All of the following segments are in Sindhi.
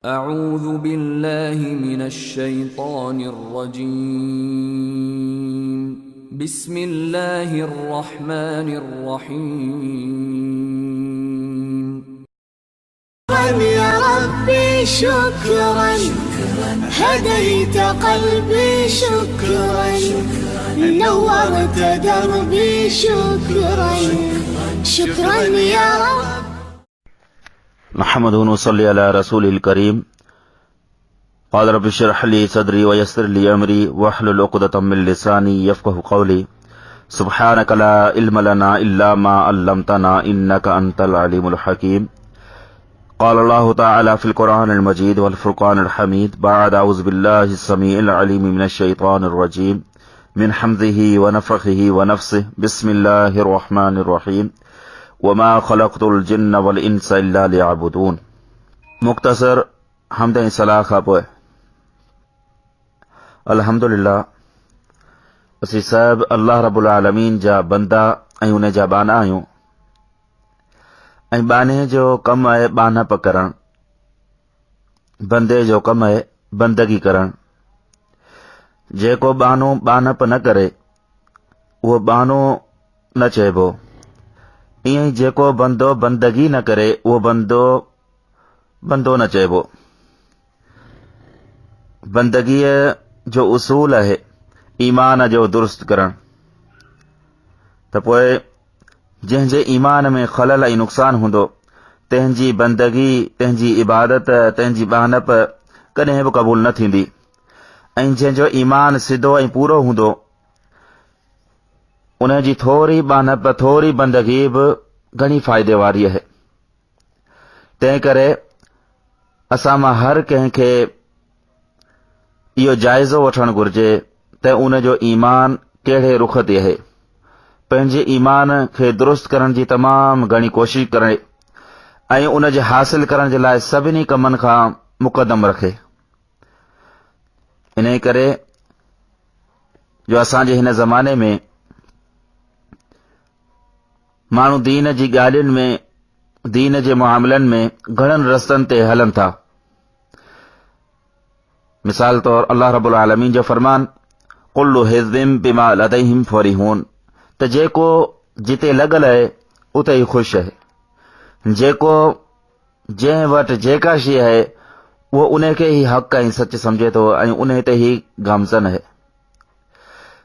أعوذ بالله من الشيطان الرجيم. بسم الله الرحمن الرحيم. يا ربي شكرا، هديت قلبي شكرا، نورت دربي شكرا، شكرا يا رب. نحمده ونصلي على رسوله الڪريم قال رب اشرح لي صدري ويسر لي امري واحلل عقدة من لساني يفقهوا قولي سبحانك لا علم لنا الا ما علمتنا انك انت العليم الحكيم قال الله تعالى في القرآن المجيد والفرقان الحميد بعد أعوذ بالله السميع العليم من الشيطان الرجيم من حمزه ونفخه ونفسه بسم الله الرحمن الرحيم وما خلقت الجن والانس الا ليعبدون مختصر حمد ۽ صلاح کان پوء الحمدلله اسين سڀ الله رب العالمين جا بندا ۽ ان جا ٻانها آهيون ۽ ٻانهي جو ڪم آهي ٻانهپ ڪرڻ بندي جو ڪم آهي بندگي ڪرڻ جيڪو ٻانهو ٻانهپ نه ڪري اهو ٻانهو نه چئبو. ائين ئي جيڪو بندو بندگي نه ڪري اهو بندو بندو نه چئبو. بندگيء جو اصول آهي ايمان جو درست ڪرڻ. ته پوء جنهن جي ايمان ۾ خلل ۽ نقصان هوندو تنهن جي بندگي، تنهن جي عبادت، تنهن جي ٻانهپ ڪڏهن به قبول نه ٿيندي ۽ جنهن جو ايمان سڌو ۽ پورو هوندو ان جي ٿوري ٻانهپ، ٿوري بندگي به گهڻي فائدي واري آهي. تنهن ڪري اسان مان هر ڪنهن کي اهو جائزو وٺڻ گهرجي ته ان جو ايمان ڪهڙي رخ تي آهي. پنهنجي ايمان کي درست ڪرڻ جي تمام گهڻي ڪوشش ڪري ۽ ان جي حاصل ڪرڻ جي لاء سڀني ڪمن کان مقدم رکي. انهيء ڪري جو اسان جي هن زماني ۾ ماڻهو دين جي ڳالهين ۾ دين جي معاملن ۾ گهڻن رستن تي هلن ٿا. مثال طور الله رب العالمين جو فرمان قل حزب بما لديهم فرحون ته جيڪو جتي لڳل آهي اتي ئي خوش آهي. جيڪو جنهن وٽ جيڪا شيء آهي اهو ان کي ئي حق ۽ سچ سمجهي ٿو ۽ انهي تي ئي گامزن آهي.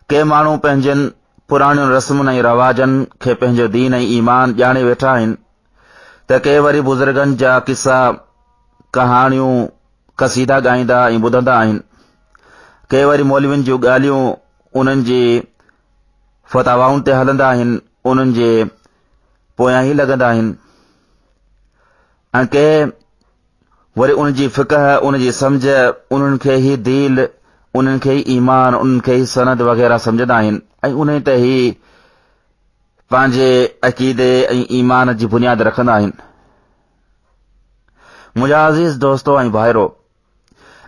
ڪي ماڻهو پنهنجن پراڻين رسمن ۽ رواجن کي پنهنجو دين ۽ ايمان ڄاڻي ويٺا آهن ته ڪي وري بزرگن جا قصا، ڪهاڻيون، قصيدا ڳائيندا ۽ ٻڌندا آهن. ڪي وري مولوين جون ڳالهيون انهن جي فتاوائن تي هلندا آهن، انهن جي پويان ئي لڳندا آهن ۽ ڪي وري ان جي فقه، ان جي سمجهه، انهن کي ئي ديل، انهن کي ئي ايمان، انهن کي ئي سند وغيره سمجهندا آهن ۽ انهي تي ئي پنهنجي عقيدي ۽ ايمان جي بنياد رکندا آهن. منهنجا عزيز دوستو ۽ ڀائرو!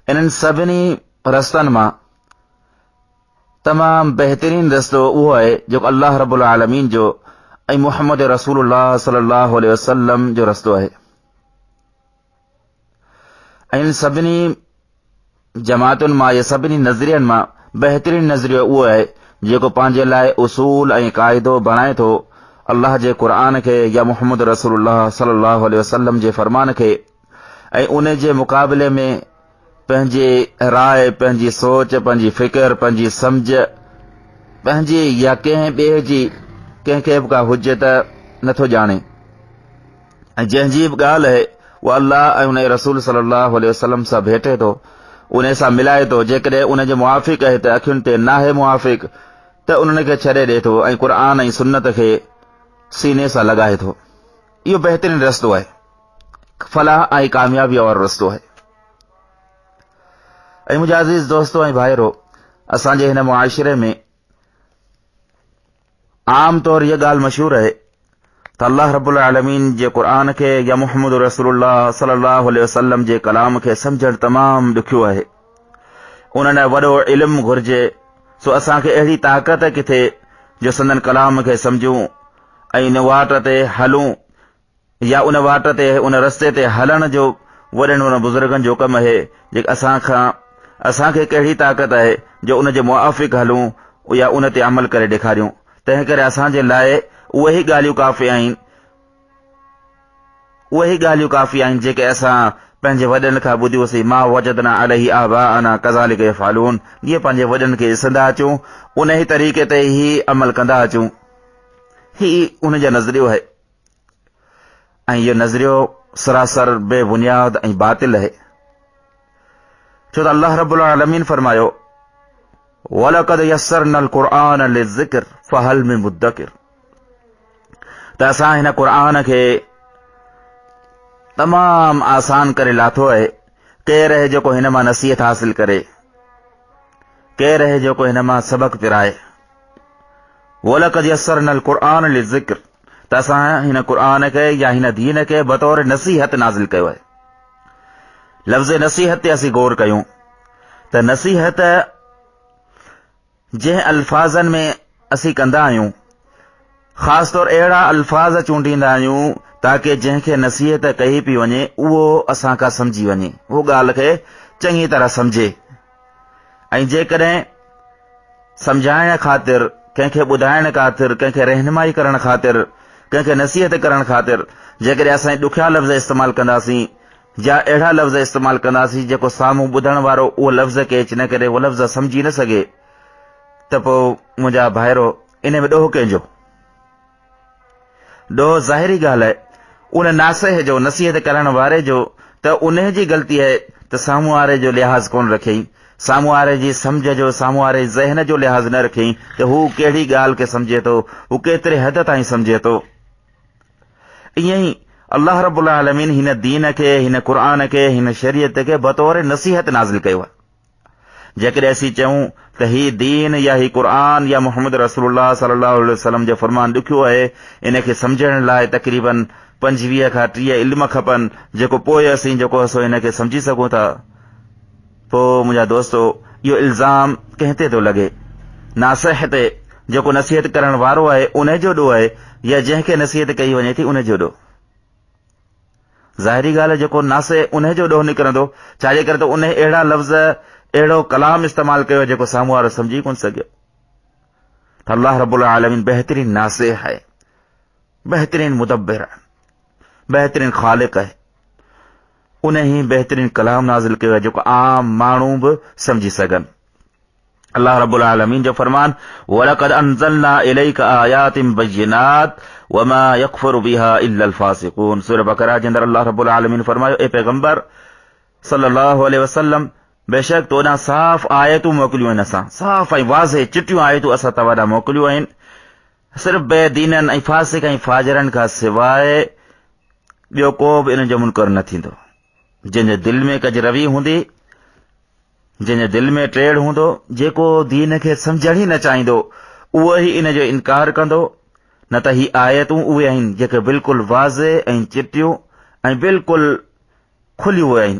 انهن سڀني رستن مان تمام بهترين رستو اهو آهي جيڪو الله رب العالمين جو ۽ محمد رسول الله صلي الله عليه وسلم جو رستو آهي. ۽ انهن سڀني جماعتن مان يا سڀني نظرين مان بهترين نظريو اهو آهي جيڪو پنهنجي لاء اصول ۽ قاعدو بڻائي ٿو الله جي قرآن کي يا محمد رسول الله صلي الله عليه وسلم جي فرمان کي ۽ ان جي مقابلي ۾ پنهنجي راء، پنهنجي سوچ، پنهنجي فڪر، پنهنجي سمجهه، پنهنجي يا ڪنهن ٻئي جي ڪنهن کي به ڪا حجت نٿو ڄاڻي ۽ جنهن جي به ڳالهه آهي اها الله ۽ ان جي رسول صلي الله عليه وسلم سان ڀيٽي ٿو، ان سان ملائي ٿو، جيڪڏهن ان جي موافق آهي ته اکين تي، ناهي موافق ته انهن کي ڇڏي ڏئي ٿو ۽ قرآن ۽ سنت کي سيني سان لڳائي ٿو. اهو بهترين رستو آهي. فلاح ۽ ڪاميابيء وارو رستو آهي. ۽ منهنجا عزيز دوستو ۽ ڀائرو، اسان جي هن معاشري ۾ عام طور هيء ڳالهه مشهور آهي ته الله رب العالمين جي قرآن کي يا محمد رسول الله صلي الله عليه وسلم جي ڪلام کي سمجهڻ تمام ڏکيو آهي. ان لاء وڏو علم گهرجي، سو اسان کي اهڙي طاقت ڪٿي جو سندن ڪلام کي سمجهون ۽ ان واٽ تي هلون يا ان واٽ تي، ان رستي تي هلڻ جو وڏن وڏن بزرگن جو ڪم آهي، جيڪي اسان کان اسان کي ڪهڙي طاقت آهي جو ان جي موافق هلون يا ان تي عمل ڪري ڏيکاريون. تنهن ڪري اسان جي لاء اهي ئي ڳالهيون ڪافي آهن، اهي ئي ڳالهيون ڪافي آهن جيڪي اسان پنهنجي وڏن کان ٻڌيوسين، ما وجدنا عليه آباءنا ڪذالڪ يفعلون، جيئن پنهنجي وڏن کي ڏسندا اچون انهي طريقي تي ئي عمل ڪندا اچون. هي ان جو نظريو آهي ۽ اهو نظريو سراسر بي بنياد ۽ باطل آهي. ڇو ته الله رب العالمين فرمايو ولقد يسرنا القرآن للذڪر فهل من مدڪر ته اسان هن قرآن کي تمام آسان ڪري لاٿو آهي ڪير آهي جيڪو هن مان نصيحت حاصل ڪري ڪير آهي جيڪو هن مان سبق پرائي ولقد يسرنا القرآن للذڪر ته اسان هن قرآن کي يا هن دين کي بطور نصيحت نازل ڪيو آهي لفظ نصيحت تي اسين غور ڪيون ته نصيحت جنهن الفاظن ۾ اسين ڪندا آهيون، خاص طور اهڙا الفاظ چونڊيندا آهيون تاڪه جنهن کي نصيحت ڪئي پئي وڃي اهو اسان کان سمجهي وڃي، اهو ڳالهه کي چڱي طرح سمجهي ۽ جيڪڏهن سمجهائڻ خاطر، ڪنهن کي ٻڌائڻ خاطر، ڪنهن کي رهنمائي ڪرڻ خاطر، ڪنهن کي نصيحت ڪرڻ خاطر جيڪڏهن اسين ڏکيا لفظ استعمال ڪنداسين يا اهڙا لفظ استعمال ڪنداسين جيڪو سامهون ٻڌڻ وارو اهو لفظ ڪيچ نه ڪري، اهو لفظ سمجهي نه سگهي ته پوء منهنجا ڀائرو انهي ۾ ڏوهه ڪنهن جو؟ ڏوهه ظاهري ڳالهه آهي ان ناصح جو، نصيحت ڪرڻ واري جو ته انهي جي غلطي آهي ته سامهون واري جو لحاظ ڪونه رکيائين، سامهون واري جي سمجهه جو، سامهون واري جي ذهن جو لحاظ نه رکيائين ته هو ڪهڙي ڳالهه کي سمجهي ٿو، هو ڪيتري حد تائين سمجهي ٿو. ائين ئي الله رب العالمين هن دين کي، هن قرآن کي، هن شريعت کي بطور نصيحت نازل ڪيو آهي. جيڪڏهن اسين چئون ته هي دين يا هي قرآن يا محمد رسول الله صلي الله عليه وسلم جو فرمان ڏکيو آهي، ان کي سمجهڻ لاء تقريباً 25 کان 30 علم کپن، جيڪو پوء اسين جيڪو سو هن کي سمجهي سگهون ٿا. پوء منهنجا دوستو اهو الزام ڪنهن تي ٿو لڳي؟ ناصح تي، جيڪو نصيحت ڪرڻ وارو آهي ان جو ڏوهه آهي يا جنهن کي نصيحت ڪئي وڃي ٿي ان جو ڏوهه؟ ظاهري ڳالهه جيڪو ناصح ان جو ڏوهه نڪرندو، ڇاجي ڪري ته ان اهڙا لفظ، اهڙو ڪلام استعمال ڪيو جيڪو سامهون وارو سمجهي ڪونه سگهيو. ته الله رب العالمين بهترين ناصح آهي، بهترين مدبر آهي، بهترين خالق آهي. ان ئي بهترين ڪلام نازل ڪيو آهي جيڪو عام ماڻهو به سمجهي سگهن. الله رب العالمين جو فرمان ولقد انزلنا اليك آيات بينات وما يكفر بها الا الفاسقون سوره بقره جي اندر الله رب العالمين فرمايو اي پيغمبر صلي الله عليه وسلم بيشڪ تو ڏانهن صاف آيتون موڪليون آهن اسان صاف ۽ واضح چٽيون آيتون اسان توهان ڏانهن موڪليون آهن صرف بي دينن ۽ فاسق ۽ فاجرن کان سواء ٻيو ڪو به ان جو منڪر نه ٿيندو. جنهن جي دل ۾ ڪج روي هوندي، جنهن جي دل ۾ ٽيڙ هوندو، جيڪو دين کي سمجهڻ ئي نه چاهيندو، اهو ئي ان جو انڪار ڪندو، نه ته هي آيتون اهي آهن جيڪي بلڪل واضح ۽ چٽيون ۽ بلڪل کليون آهن.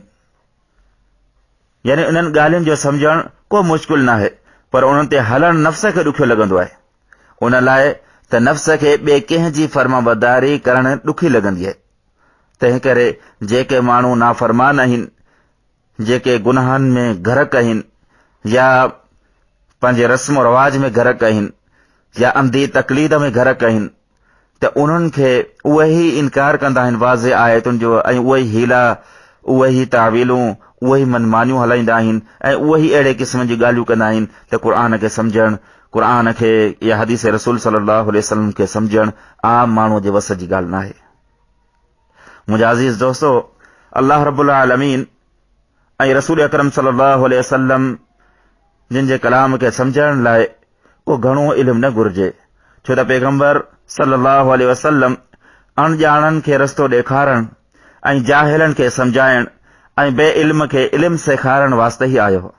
يعني انهن ڳالهين جو سمجهڻ ڪو مشڪل ناهي، پر انهن تي هلڻ نفس کي ڏکيو لڳندو آهي. ان لاء ته نفس کي ٻئي ڪنهن جي فرمانبرداري ڪرڻ ڏکي لڳندي آهي. تنهنڪري جيڪي ماڻهو نافرمان آهن، جيڪي گناهن ۾ غرق آهن يا پنهنجي رسم و رواج ۾ غرق آهن يا انڌي تقليد ۾ غرق آهن ته انهن کي اهي ئي انڪار ڪندا آهن واضح آيتن جو ۽ اهي ئي حيلا، اهي ئي تاويلون، اهي ئي من مانيون هلائيندا آهن ۽ اهي ئي اهڙي قسم جون ڳالهيون ڪندا آهن ته قرآن کي سمجهڻ، قرآن کي يا حديث رسول صلي الله عليه وسلم کي سمجهڻ عام ماڻهوء جي وس جي ڳالهه ناهي. منهنجا عزيز دوستو! الله رب العالمين ۽ رسول اڪرم صلي الله عليه وسلم جن جي ڪلام کي سمجهڻ لاء ڪو گهڻو علم نه گهرجي، ڇو ته پيغمبر صلي الله عليه وسلم اڻڄاڻن کي رستو ڏيکارڻ ۽ جاهلن کي سمجهائڻ ۽ بي علم کي علم سيکارڻ واسطي ئي آيو هو.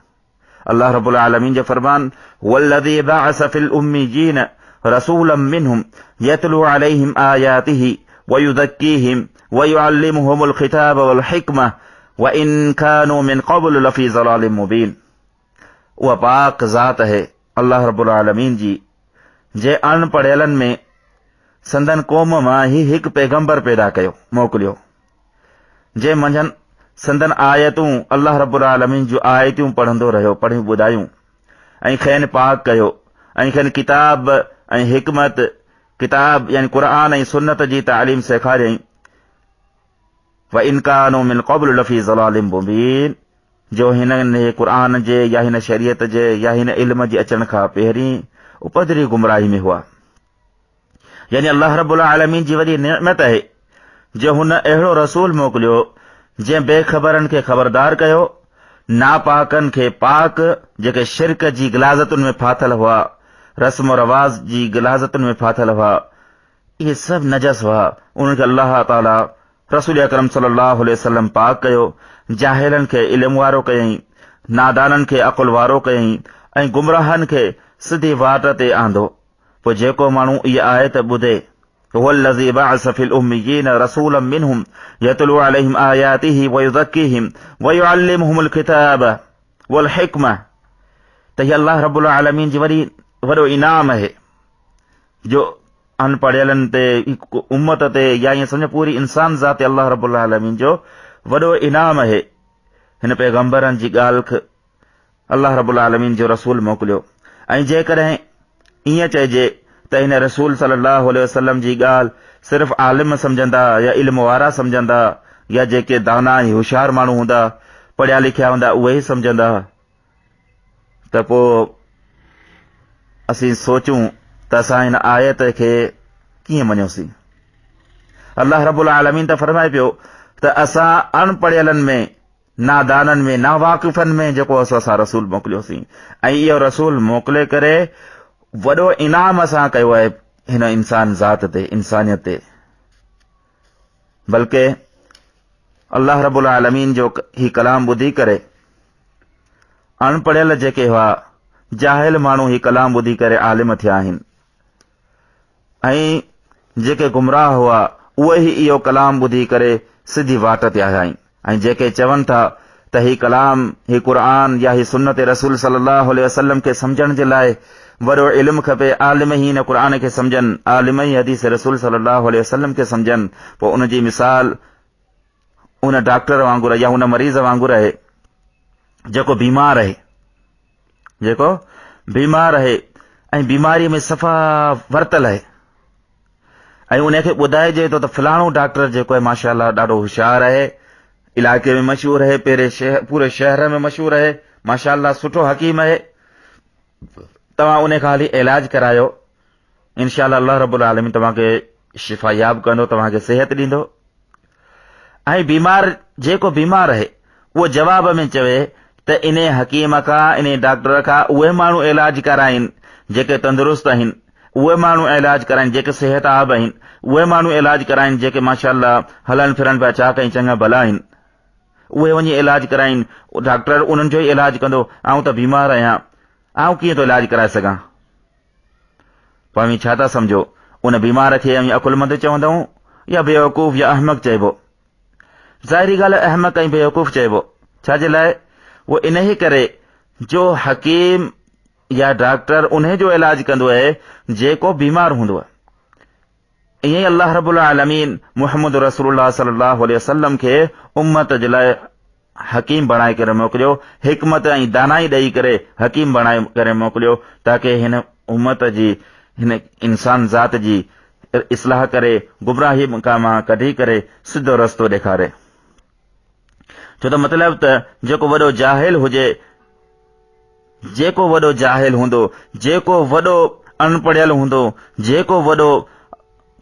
الله رب العالمين جو فرمان هو الذي بعث في الاميين رسولا منهم يتلو عليهم آياته ويزكيهم ويعلمهم الخطاب والحڪمة وان كانوا من قبل لفي ضلال مبين اها پاڪ ذات آهي الله رب العالمين جي جنهن اڻ پڙهيلن ۾ سندن قوم مان ئي هڪ پيغمبر پيدا ڪيو موڪليو جنهن منجهن سندن آيتون، الله رب العالمين جون آيتون پڙهندو رهيو، پڙهي ٻڌايون ۽ کين پاڪ ڪيو ۽ کين ڪتاب ۽ حڪمت، ڪتاب يعني قرآن ۽ سنت جي تعليم سيکاريائين. وان ڪانوا من قبل لفي ضلال مبين جو هنن قرآن جي يا هن شريعت جي يا هن علم جي اچڻ کان پهرين پڌري گمراهي ۾ هئا. يعني الله رب العالمين جي وڏي نعمت آهي جو هن اهڙو رسول موڪليو جنهن بي خبرن کي خبردار ڪيو، ناپاڪن کي پاڪ، جيڪي شرڪ جي غلاظتن ۾ ڦاٿل هئا، رسم و رواج جي غلاظتن ۾ ڦاٿل هئا، اهي سڀ نجس هئا، انهن کي الله تعاليٰ رسول اڪرم صلي الله عليه وسلم پاڪ ڪيو، جاهلن کي علم وارو ڪيائين، نادانن کي عقل وارو ڪيائين ۽ گمراهن کي سڌي واٽ تي آندو. پوء جيڪو ماڻهو اها آيت ٻڌي، هو الذي بعث في الاميين رسولا منهم يتلو عليهم آياته ويزڪيهم ويعلمهم الڪتاب والحڪمة ته هي الله رب العالمين جي وڏي وڏو انعام آهي جو ان پڙهيلن تي امت تي يا ائين سمجهه پوري انسان ذات تي الله رب العالمين جو وڏو انعام آهي هن پيغمبرن جي ڳالهه الله رب العالمين جو رسول موڪليو ۽ جيڪڏهن ائين چئجي ته هن رسول صلي الله عليه وسلم جي ڳالهه صرف عالم سمجهندا يا علم وارا سمجهندا يا جيڪي دانا ۽ هوشيار ماڻهو هوندا پڙهيا لکيا هوندا اهي ئي سمجهندا ته پوء اسين سوچون ته اسان هن آيت کي ڪيئن مڃيوسين. الله رب العالمين ته فرمائي پيو ته اسان اڻ پڙهيلن ۾ نادانن ۾ ناواقفن ۾ جيڪو اسان سان رسول موڪليوسين ۽ اهو رسول موڪلي ڪري وڏو انعام اسان ڪيو آهي هن انسان ذات تي انسانيت تي بلڪه الله رب العالمين جو هي ڪلام ٻڌي ڪري اڻ پڙهيل جيڪي هئا جاهل ماڻهو هي ڪلام ٻڌي ڪري عالم ٿيا آهن ۽ جيڪي گمراهه هئا، اهي ئي اهو ڪلام ٻڌي ڪري سڌي واٽ تي آيا آهن ۽ جيڪي چون ٿا ته هي ڪلام، هي قرآن يا هي سنت رسول صلي الله عليه وسلم کي سمجهڻ جي لاء وڏو علم کپي، عالم ئي هن قرآن کي سمجهن، عالم ئي حديث رسول صلي الله عليه وسلم کي سمجهن، پوء ان جي مثال ان ڊاڪٽر وانگر يا ان مريض وانگر آهي جيڪو بيمار آهي. جيڪو بيمار آهي ۽ بيماريء ۾ صفا ورتل آهي ۽ ان کي ٻڌائجي ٿو ته فلاڻو ڊاڪٽر جيڪو آهي ماشاء الله ڏاڍو هوشيار آهي علائقي ۾ مشهور آهي پيري شهر پوري شهر ۾ مشهور آهي ماشاء الله سٺو حڪيم آهي توهان ان کان هلي علاج ڪرايو انشاء الله الله رب العالمين توهان کي شفا ياب ڪندو توهان کي صحت ڏيندو ۽ بيمار جيڪو بيمار آهي اهو جواب ۾ چوي ته انهي حڪيم کان انهي ڊاڪٽر کان اهي ماڻهو علاج ڪرائين جيڪي تندرست آهن اهي ماڻهو علاج ڪرائين جيڪي صحت آب آهن اهي ماڻهو علاج ڪرائين جيڪي ماشاء الله هلن ڦرن پيا چاڪ ۽ چڱا ڀلا آهن اهي وڃي علاج ڪرائين ڊاڪٽر انهن جو ئي علاج ڪندو آئون ته بيمار آهيان آئون ڪيئن ٿو علاج ڪرائي سگهان پوء اوهين ڇا ٿا سمجهو؟ ان بيمار کي اوهين عقلمند چوندؤ يا بيوقوف يا احمق چئبو؟ ظاهري ڳالهه احمق ۽ بيوقوف چئبو. ڇا جي لاء؟ اهو انهيء ڪري جو حڪيم يا ڊاڪٽر انهي جو علاج ڪندو آهي جيڪو بيمار هوندو آهي. ائين ئي الله رب العالمين محمد رسول الله صلي الله عليه وسلم کي امت جي لاء حڪيم بڻائي ڪري موڪليو، حڪمت ۽ دانائي ڏئي ڪري حڪيم بڻائي ڪري موڪليو تاڪه هن امت جي هن انسان ذات جي اصلاح ڪري، گمراهي مان ڪڍي ڪري سڌو رستو ڏيکاري. ڇو ته مطلب ته جيڪو وڏو جاهل هجي، جيڪو وڏو جاهل هوندو، جيڪو وڏو اڻپڙهيل هوندو، جيڪو وڏو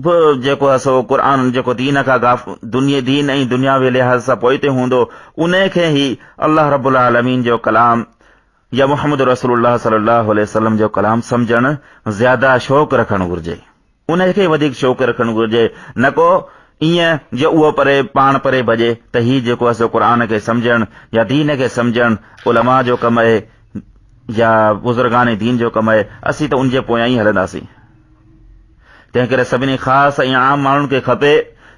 به جيڪو آهي سو قرآن جيڪو دين کان غاف دنيا دين ۽ دنياوي لحاظ سان پوئتي هوندو ان کي ئي الله رب العالمين جو ڪلام يا محمد رسول الله صلي الله عليه وسلم جو ڪلام سمجهڻ زياده شوق رکڻ گهرجي. ان کي وڌيڪ شوق رکڻ گهرجي نه ڪو ائين جو اهو پري پاڻ پري ڀڄي ته هي جيڪو آهي سو قرآن کي سمجهڻ يا دين کي سمجهڻ علماء جو ڪم آهي يا بزرگان دين جو ڪم آهي اسين ته ان جي پويان ئي هلنداسين. تنهن ڪري سڀني خاص ۽ عام ماڻهن کي کپي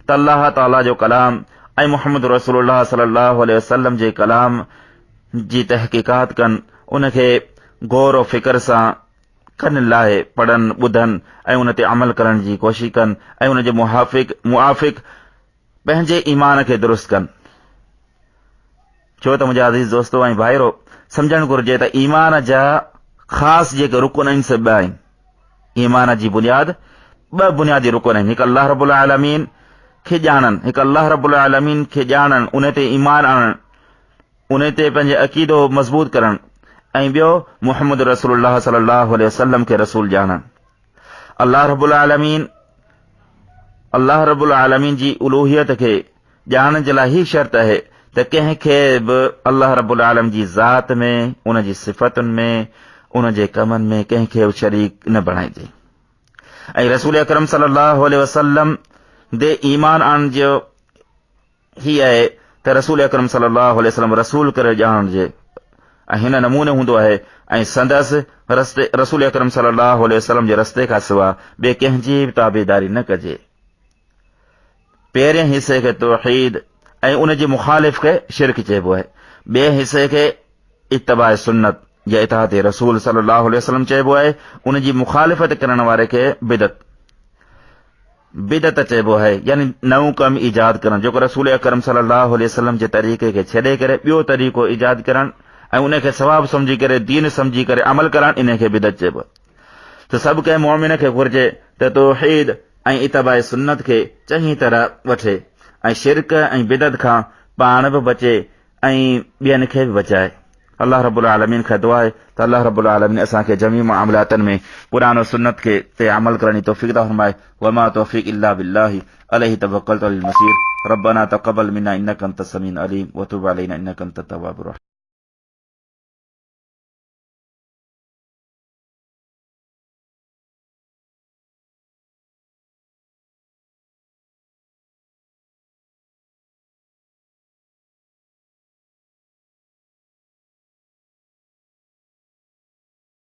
ته الله تعاليٰ جو ڪلام ۽ محمد رسول الله صلي الله عليه وسلم جي ڪلام جي تحقيقات ڪن ان کي غور و فڪر سان ڪن لاهي پڙهن، ٻڌن ۽ ان تي عمل ڪرڻ جي ڪوشش ڪن ۽ ان جي موافق پنهنجي ايمان کي درست ڪن. ڇو ته منهنجا عزيز دوستو ۽ ڀائرو، سمجهڻ گهرجي ته ايمان جا خاص جيڪي رڪن آهن سي ٻه آهن. ايمان جي بنياد ٻه بنيادي رڪن آهن، هڪ الله رب العالمين کي ڄاڻڻ، هڪ الله رب العالمين کي ڄاڻڻ، ان تي ايمان آڻڻ، ان تي پنهنجي عقيدو مضبوط ڪرڻ ۽ ٻيو محمد رسول الله صلي الله عليه وسلم کي رسول ڄاڻڻ. الله رب العالمين الله رب العالمين جي الوهيت کي ڄاڻڻ جي لاء هي شرط آهي ته ڪنهن کي به الله رب العالم جي ذات ۾، ان جي صفتن ۾، ان جي ڪمن ۾ ڪنهن کي به شريڪ نه بڻائجي. ۽ رسول اڪرم صلي الله عليه وسلم the ايمان آڻڻ جو هي آهي ته رسول اڪرم صلي الله عليه وسلم رسول ڪري ڄاڻجي ۽ هن نموني هوندو آهي ۽ سندس رستي رسول اڪرم صلي الله عليه وسلم جي رستي کان سوا ٻئي ڪنهن جي به تابعداري نه ڪجي. پهرين حصي کي توحيد ۽ ان جي مخالف کي شرڪ چئبو آهي. ٻئي حصي کي اتباع سنت يا اطاعت رسول صلي الله عليه وسلم چئبو آهي. ان جي مخالفت ڪرڻ واري کي بدعت بدعت چئبو آهي يعني نئون ڪم ايجاد ڪرڻ جيڪو رسول اڪرم صلي الله عليه وسلم جي طريقي کي ڇڏي ڪري ٻيو طريقو ايجاد ڪرڻ ۽ ان کي ثواب سمجهي ڪري دين سمجهي ڪري عمل ڪرڻ ان کي بدعت چئبو آهي. ته سڀ ڪنهن مؤمن کي گهرجي ته توحيد ۽ اتباع سنت کي چڱي طرح وٺي ۽ شرڪ ۽ بدعت کان پاڻ به بچي ۽ ٻين کي به بچائي. الله رب العالمين کان دعا آهي ته الله رب العالمين اسان کي جميع معاملاتن ۾ قرآن و سنت کي تي عمل ڪرڻ جي توفيق عطا فرمائي. وما توفيق الا بالله عليه توڪلت وعليه المصير. ربنا تقبل منا انك انت السميع العليم وتب علينا انك انت التواب الرحيم.